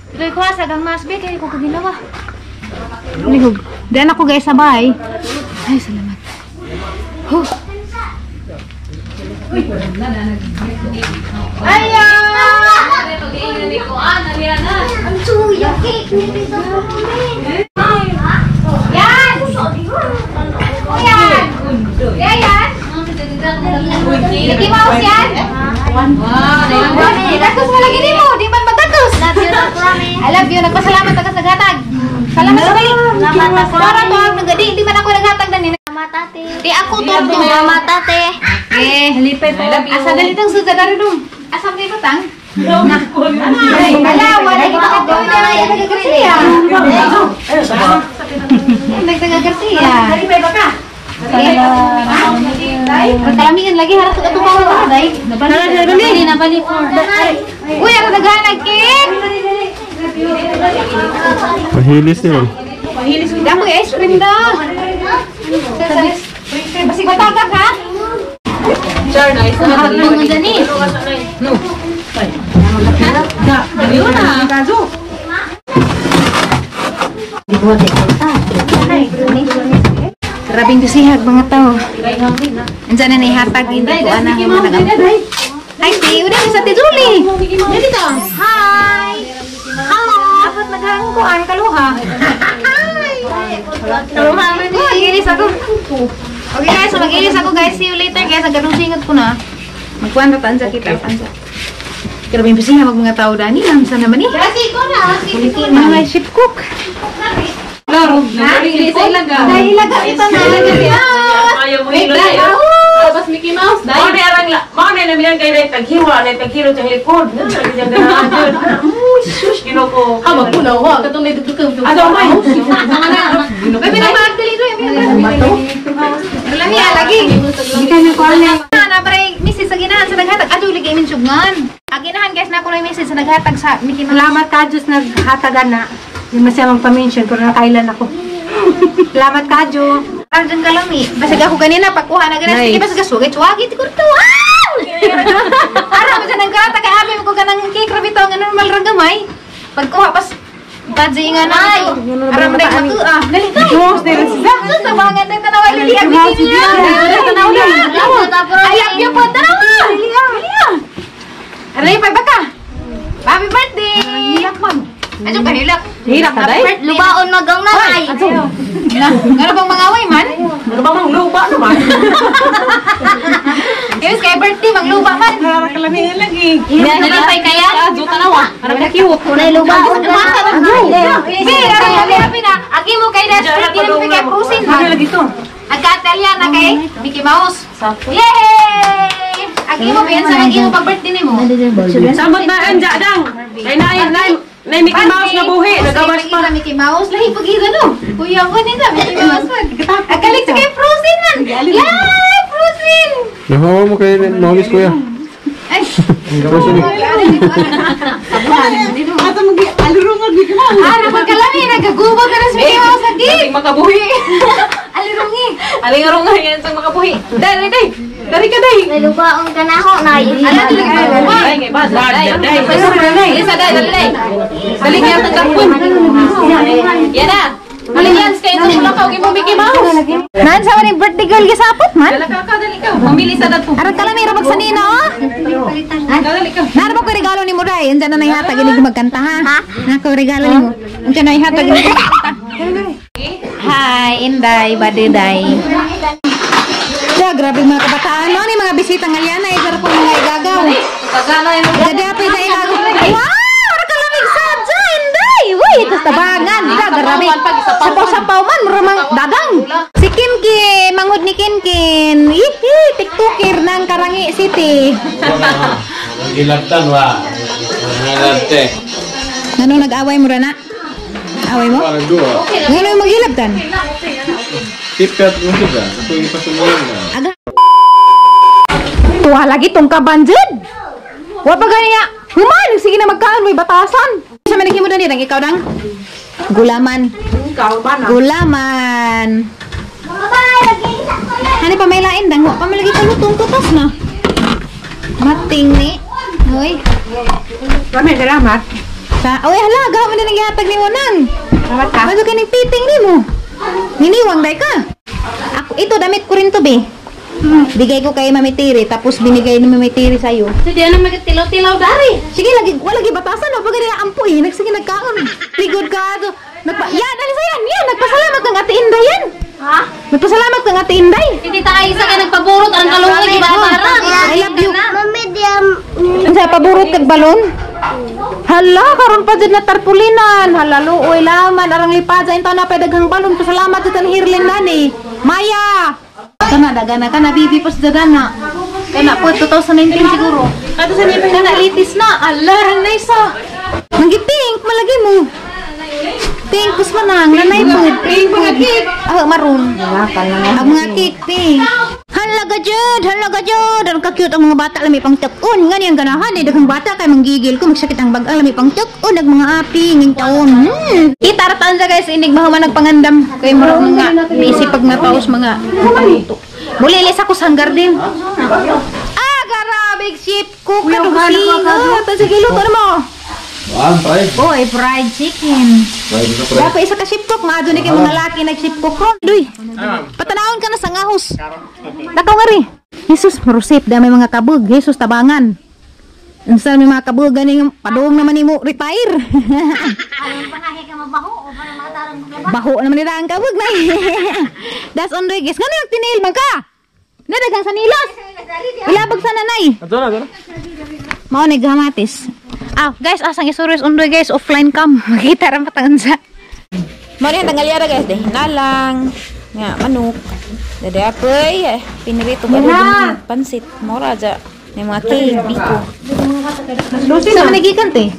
Ito'y kuha sa gang mas, be, kaya ko kaginawa. Lihog. Diyan ako guys sa bahay. Ay, salamat. Huh. Ayo! Yan! Yan! Yan! Mickey Mouse yan! Gatos mo lagi nimo, di man magatos. I love you, nagpasalamat ako sa naghatag. Salamat sa balik. Para to ang nagadi, di man ako naghatag dani. Di ako to. Salamat ate. Eh, halipay po. Asa dali tang suda dari dong. Asa may batang? Ala, wala kita ka doon na nagagarsiya. Nagtaga-garsiya. Halipay ba ka? Kalamigan lagi harap sa katong bawal day. Nabali, nabali po. Uy, ara naghanag cake. Mahilis yun. Mahilis yun. Damo ice cream daw. Basig matagak ha? Char, nice. Bangon dani. No. Yun na. Grabing dusihag mga tao. Andiyan na nihatag hindi ko ana mga nag. Hi, ti. Udah sa ti Julie. Dito. Hi. Hello. Dapat naghangkuan kaluha. Hi. Kaluha man ni. Mag-iris ako. Okay guys, so mag-iris ako guys. See you later guys. Ang ganung singot ko na. Magkuan ra tansa kita tansa. Grabe yung dusihag mga tao dani. Lansa naman eh. Kasi ko na. Mga ship cook. Laro. Nagpili sa ilaga. Dahil ilaga ito na. Ayaw mo Wait, hilo dai. na. Tapos Mickey Mouse, dai. Mao ni arang la, mao ni namilan kay nay taghiwa, nay taghilo sa likod. Na lagi diyang ganahan. Shush, Ginoo. Ah, magpunaw wa katong may dugdug. Ano may? May pinamagdali doon. Lami lagi. Hindi na ko alam. Na pare message sa ginahan sa naghatag. Ato lagi imin sugan. Aginahan guys na ako na message sa naghatag sa Mickey Mouse. Salamat ka, Diyos, naghatagan na. Hindi masyamang pa-mention, pero nakailan ako. Salamat ka, Diyos. Arjun kalami. Basig ako ganina pagkuha na ganina. Sige basig sugay suwagi ti kurto. Ah! Ara mo dyan ang kata kay abi mo ko ganang cake ra bitaw nga normal ra gamay. Pagkuha pas Badzi nga na ito. Ara mo dahil matu ah. Dali tayo. Diyos, dahil sila. Sus, tabangan na tanawa lili ang bikini niya. Tanawa na. I love you po. Tanawa. Lili ah. Lili ah. Aray pa baka. Happy birthday. Hilak man. Adyo kanilak. Hirap ka dai. Lubaon magang nanay. Na, ngano bang mga away man? Ano ba mang lupa naman? Yes, kay birthday mangluba man. Nakakalamihan lagi. Nalipay kaya? Adyo tanawa. Arang ka-cute. Nay lubaon ka na. Be, aray happy happy na. Agi mo kay das birthday na kay Cruising Ano man. lagi to? Agka-Italia na kay Mickey Mouse. Yay! Agi mo biyan sa agi mo pag birthday nimo. Samot na anja dang. Nay nay nay nay Mickey Mouse na buhi, nagawas pa. pa. Mickey Mouse lahi pag isa no. Kuya ko nita Mickey Mouse man. Agkalik sa kay Frozen man. Yay! Frozen! Nahawa mo kay Mahulis kuya. Ay, Frozen eh. Ato mag-alurong Mickey Mouse. Ah, napagkalami, nagagubot na rin si Mickey Mouse lagi. Makabuhi. Alirungi. Aling arong nga yan sa makabuhi. Dai, dai, dai. Dari ka dai. Nay lubaon ka na ho nay. Ala, talaga ba? Dai, ngay ba? Dai. Dai. Dali sa dai, dali dai. Dali kaya tang kapun. Yan na. Dali yan kay sa pula ka og Mickey Mouse. Naan sa ni birthday girl gisapot man? Dala ka ka dali ka. Mamili sa dadto. Aron kalami ra magsanina oh. Dali ka. Nara ba ko regalo ni mo dai? Unsa na naihatag inig magkanta ha? Nako regalo nimo. Unsa na ihatag inig magkanta? Hi, Inday, Badiday. Ya, grabe mga kabataan no ni mga bisita nga liana eh, sarap po mga igagaw. Pagana yung Gadi apay sa igagaw. Wow, ara kalamig sadya, Inday. Uy, tas tabangan. Da, grabe. Sapaw-sapaw man, mura mang dadang. Si Kim Kim, manghud ni Kim Kim. Ihi, tiktoker ng Karangi City. Gilabtan wa. Nalabte. Ano nag-away mo ra na? Away mo? Parang duha. Ngano yung maghilabtan? Tipet mo sila. Ako yung pasumulan na. Aga. Tuwa lagi tong kabanjed. Wa pa ganiya. Human, sige na magkaon may batasan. Sa maniki mo dani dang ikaw dang. Gulaman. Gulaman. Hani pa may lain dang, wa pa may lagi kalutong kutas na. Mating ni. Hoy. Kami salamat. Sa, oy hala, gawa man din ang gihatag nimo nang. Salamat ka. Maso kining piting nimo. Niniwang day ka. Ako ito damit ko rin to be. Bigay ko kay Mami Tiri tapos binigay ni Mami Tiri sa iyo. Sige na magtilaw-tilaw dari. Sige lagi wala gi batasan no pag nila ampo eh nagsige nagkaon. Ligod ka to. Nagpa yan alisa yan. Yan nagpasalamat kang Ate Inday yan. Ha? Nagpasalamat kang Ate Inday. Hindi tayo isa ka nagpaburot ang kalungay gibabara. I love you. Mami, di am... Unsa paburot kag balon? Hala, karon pa jud na tarpulinan. Hala, luoy laman arang lipad sa intaw na pa daghang balon. Pasalamat jud ang hirlin nani. Maya. Kana dagana kana bibi pas dagana. Kana po 2019 siguro. Kato sa nipay. Kana litis na. Ala, rang nice. Mangi pink malagi mo. Pink kus manang nanay po. Pink mga cake. Ah, maroon. Ang mga cake pink. Hala ka jud, hala ka jud. Ang ka-cute ang mga bata lami pang tuk-on. Ngani ang ganahan eh daghang bata kay manggigil ko magsakit ang bag-ang lami pang tuk-on ag mga api ngin taon. Kita ra taon sa guys inig mahuman nagpangandam kay murag mga busy pag nataos mga paluto. Mulilis ako sa hanggar din. Ah, garabig ship ko kadugsi. Ah, ta sige luto na mo. One, fried. Oy, fried chicken. Fried na fried. Dapat isa ka ship cook, maadto ni kay mga laki nag ship cook ron. Duy. Patanawon ka na sa ngahos. Takaw nga ri. Jesus, marusip da may mga kabog. Jesus, tabangan. Unsa may mga kabog ganing padung naman nimo retire. Baho naman nila ang kabog na. Das on doy guys. Ngano nagtinail man ka? Nadagang sa nilos. Ilabag sa nanay. Ato na, ato na. Mao ni gamatis. Ah, guys, asang isuros undoy guys, offline cam. Makita ra patang unsa. Mao ni tangalyara guys, deh nalang. Nga manok. Dede apoy, eh, pinirito ka dun pansit. Mao ra ja. May mga cake, biko. Sa managikan te.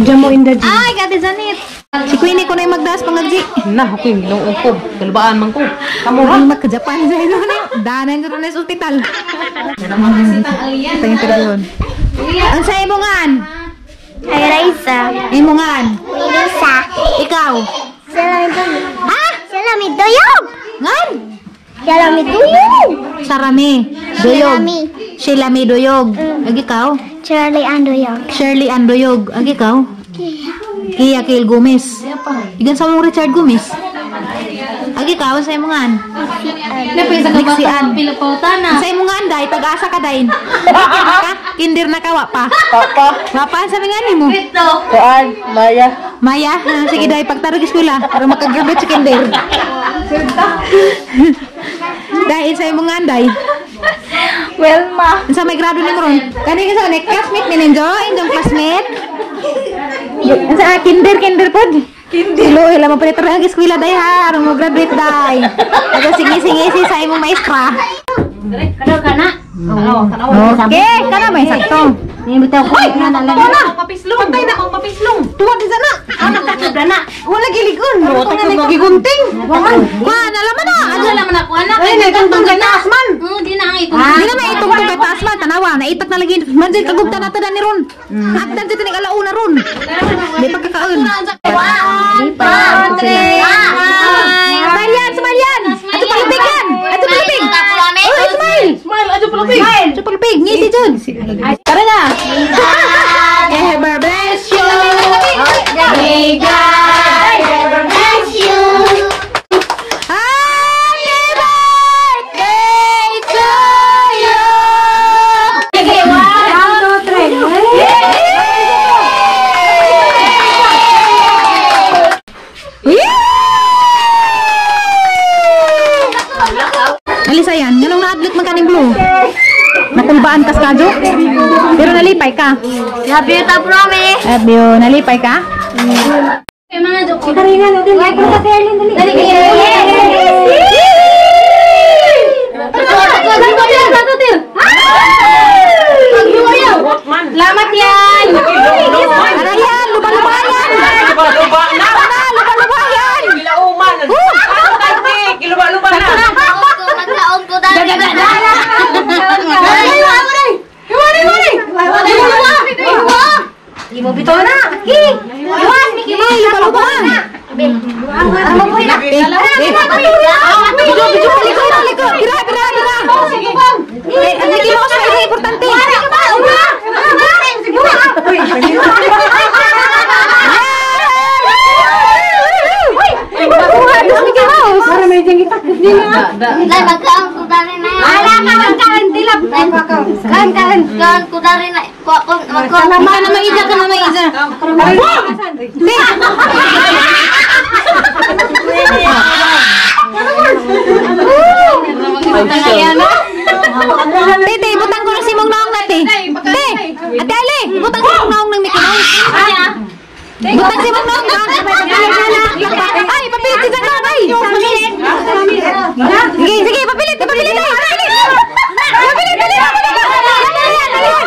Jamo in the gym. Ay, Ate Janet. Si Queenie ko na yung magdaas pangagji. Na, ako yung ginoo ko. Galbaan man ko. Kamu rin magka-Japan sa ino na. Danan ko na sa ospital. Tingin tira yun. Ang sa imongan? Ay, Raisa. Imongan. Melissa. Ikaw. Salami duyog. Ha? Salami duyog! Ngan? Salami duyog! Sarami. Duyog. Shilami. Shilami Duyog. Ag ikaw? Charlie and duyog. Shirley Ann Duyog. Ag ikaw? Kia Kale Gomez. Igan sa mong Richard Gomez. Ag ikaw, sa imongan? Napay sa Nagsian. kabata pilapota na. Sa imong nga anday, pag-asa ka dahin. Kinder ka? Kinder na ka, wa pa? Papa. Wa pa, sabi nga ni mo. Ito. Kuan, Maya. Maya, ah, sige dahi, pagtarog eskwela para makagraduate sa kinder. Dahil sa imong nga anday. Wilma. Sa may grado ni mo ron. Kani ka sa ni classmate ni Ninjo, indong classmate. Sa kinder, kinder pod. Kinder. Luoy lang mo palitar ang eskwela day ha, aron mo graduate day. Aga sige sige si sa imong maestra. Kanaw ka na. Okay, kana may sakto. Hoy, na. Papislong. Pantay na akong papislong. Tuwad din sana. Ano ka na? Wala giligon. Gigunting. Kuha na laman na. Ano naman ako anak? Ay, naitungtong kay taas man. Di na ang itong. Di na maitungtong kay taas man. Tanawa, naitak na lagi. Manjil kagugta na tada ni ron. Agdan dito ni alauna ron. Di pagkakaon. Smile yan, smile yan. Ato palupig yan. Ato palupig. Oh, smile. Smile, adyo palupig. Ato palupig. Ngisi dyan. Tara na. Ever bless you. May God ever bless you. Happy birthday to you. 1, 2, 3. Alisa yan, nganong naadlok man kaning blue? Nakulbaan kas kadyo? Pero nalipay ka. Love you, ta promise. Love you. Nalipay ka? Mga joko. Karina, dali. Dali, dali. Lamat yan. Ano yan? Lupa-lupa yan! Luba-luba na. Ano? Lupa-lupa yan! Kilauman. Kiluba-luba na. Magkaon ko dali. Ay, lupa-lupa! Video, video, Dai magkaon ko dali na. Ala kaon kaon tilap. Kaon kaon kaon ko dali na. Ko ko magkaon. Ka na maiza ka na maiza. Tete, ibutang ko na si mong naong nate. Te, Ate Ale, ibutang si mong naong ng Mickey Mouse. Butang si mong naong. Ay, papilit si Zang ay. Sige, sige, papilit, papilit ay. Papilit, papilit, papilit. Dalihan, dalihan.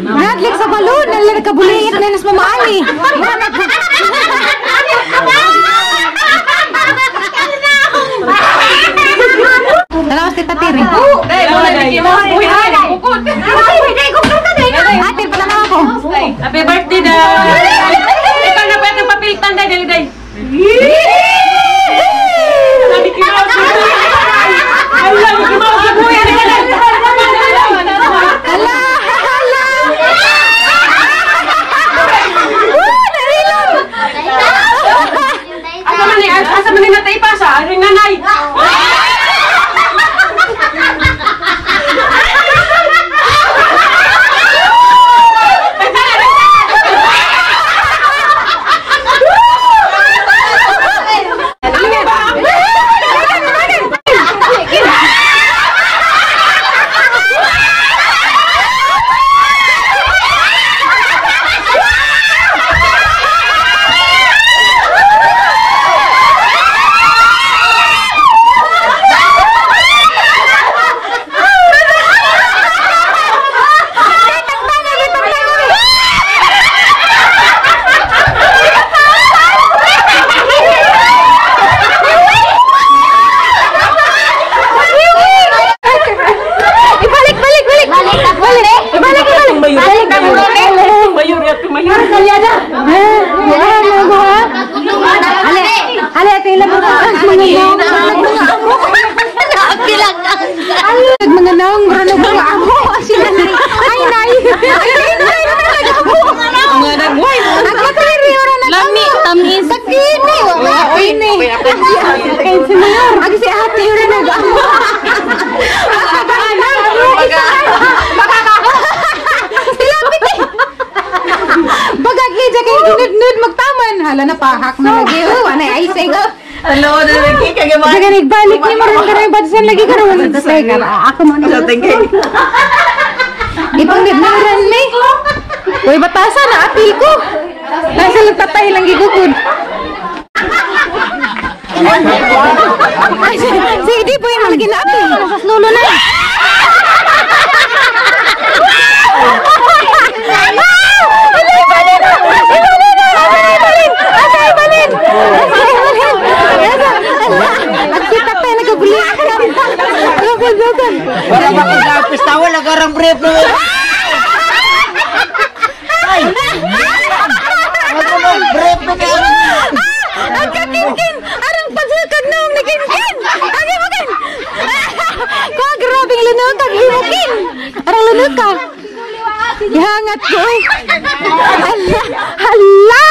Nadlik sa balon, nalakabuliit na nas Mama Ali. Dalawas Tita Tiri. Ate, pala na ako. Happy birthday, Day! Ikaw na pwede papilitan, Day. Dali, Day. Ala, ala! Asa man ni natay pa sa aring nanay. Ibalik, balik, balik. Balik, ibalik, ibalik. Balik, Ale, ate, ilan mo mga naong, mga amo. Mga naong, mga amo. Sila na. Ay, nay. Ay, nay, nag-amo. Mga nagway. Ang matiri, ora nag-amo. Lami, tamis. Sakini, wala. Ini. Ang si ate, ora nag-amo. Silapit eh. Bagag ni kay ginudnud magtaman. Hala na pahak na lagi. Oh, anay ay say ko. Hello, na lagi kay ma. Dagan balik ni maron karon badsan lagi karon. Teka, ako man. Ipang nidnuran ni. Uy, batasa na apil ko. Nasa lang tatay lang gigugod. Sige, di po yung malagi na apil. Sa lulo na. Wala ba kong lapis na wala garang brief na. Ay! Brief na kayo. Ang kakinkin! Arang pagsakag na ang nakinkin! Ang imukin! Kuha, grabing lunok ang imukin! Arang lunok ka! Ihangat ko eh! Hala! Hala!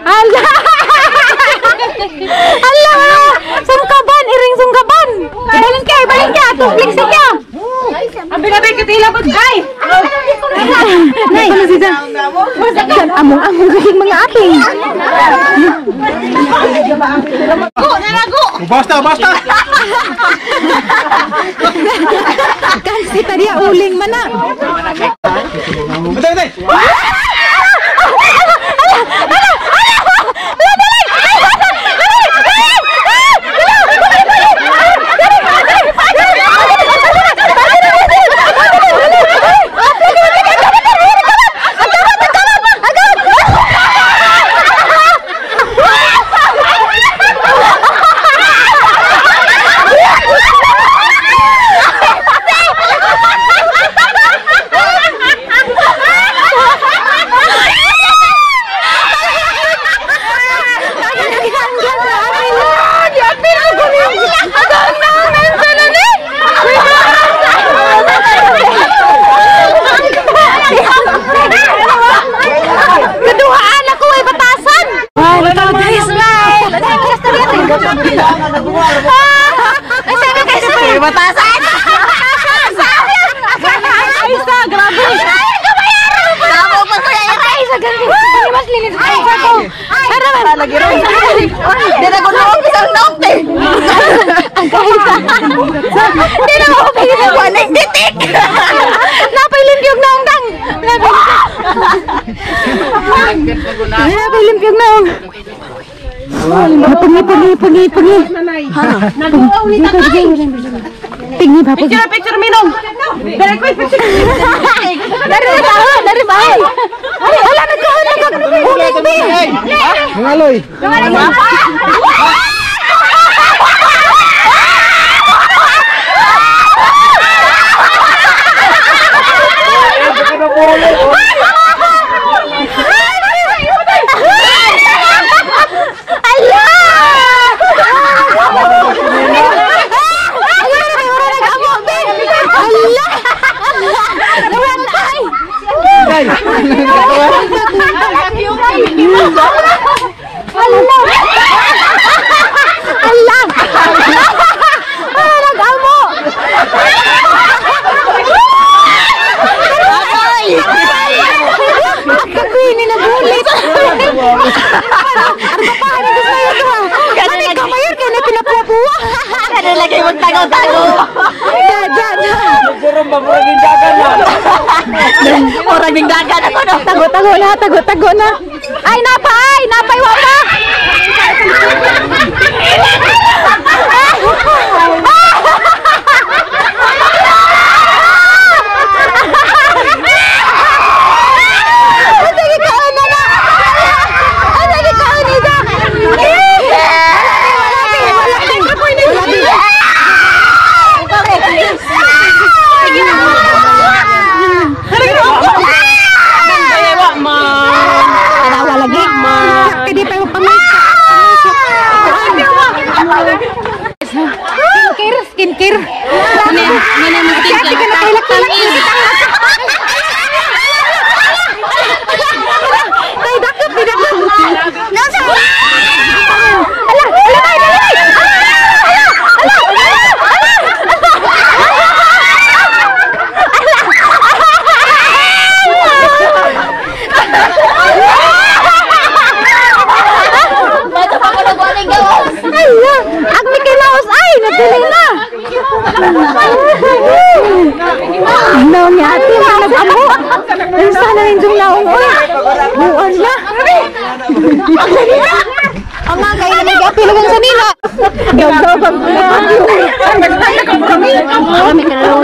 Hala! Hala! Sungkaban! Iring sungkaban! Ibalin ka! Ibalin ka! Tuplik sa ka! Ang binabi kita ilabot! Ay! Nay! Among among gaging mga ating! Basta! Basta! Kasi tadi uling mana! Batay! Batay! Ah! Di na ako pagkakakuha na bitik. Napailimpiog na ang dang. Napailimpiog na ang. Pungi, pungi, pungi, pungi. Naduaw ni tatay. Tingin ba? Picture, picture, minong. Dali ko, picture. Dari ba? Dari ba? Hala, nagkaon, nagkaon. Uling, bi. Mga aloy. Tago-tago na, tago-tago na. Ay, napay! Napay, wala! Sige, kaon na na! Sige, kaon na! Skincare. Naong niya ate, nag-amo. Sana rin yung naong oy. Buwan na. Ang mga kayo na nag-apilagang sa nila. Gagawang kami. Kami ka na lang.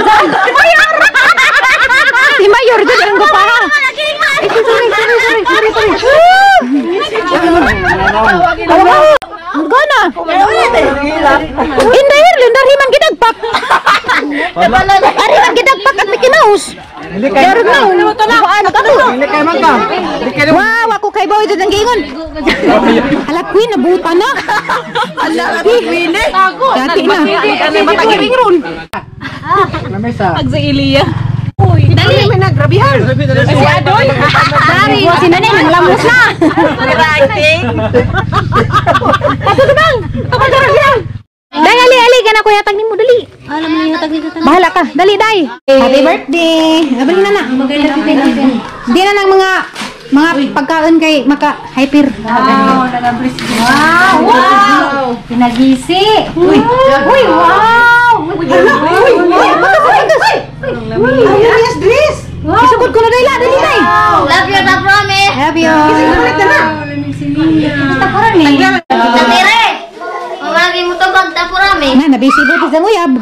Si Mayor, dyan ang gupaha. Sorry, sorry, sorry, sorry, sorry. Gana. Inday, lindar himan gidagpak. Ari man gidagpak at Mickey Mouse. Pero na, ano ka to? Wow, ako kay Boy dyan ang giingon. Hala, Queen, nabuta na. Hala, Queen. Dati na. Pag sa Ilya. Dali. Si Adoy. Dari, si Nanay, nanglamos na. Pato na bang? Pato na bang? Dai, ali, ali, gana ko yatag nimo dali. Bahala ka, dali, dai. Happy birthday. Abali na na. Di na lang mga pagkaon kay maka hyper. Wow, wow, wow. Pinagisi. Uy, uy, wow. Uy, uy, uy. Isugod ko na dai la, dali dai. Love you, ta promise. Love you. Tatire. Mawagi mo to bag ta promise. Na, nabisi ko sa nguyab.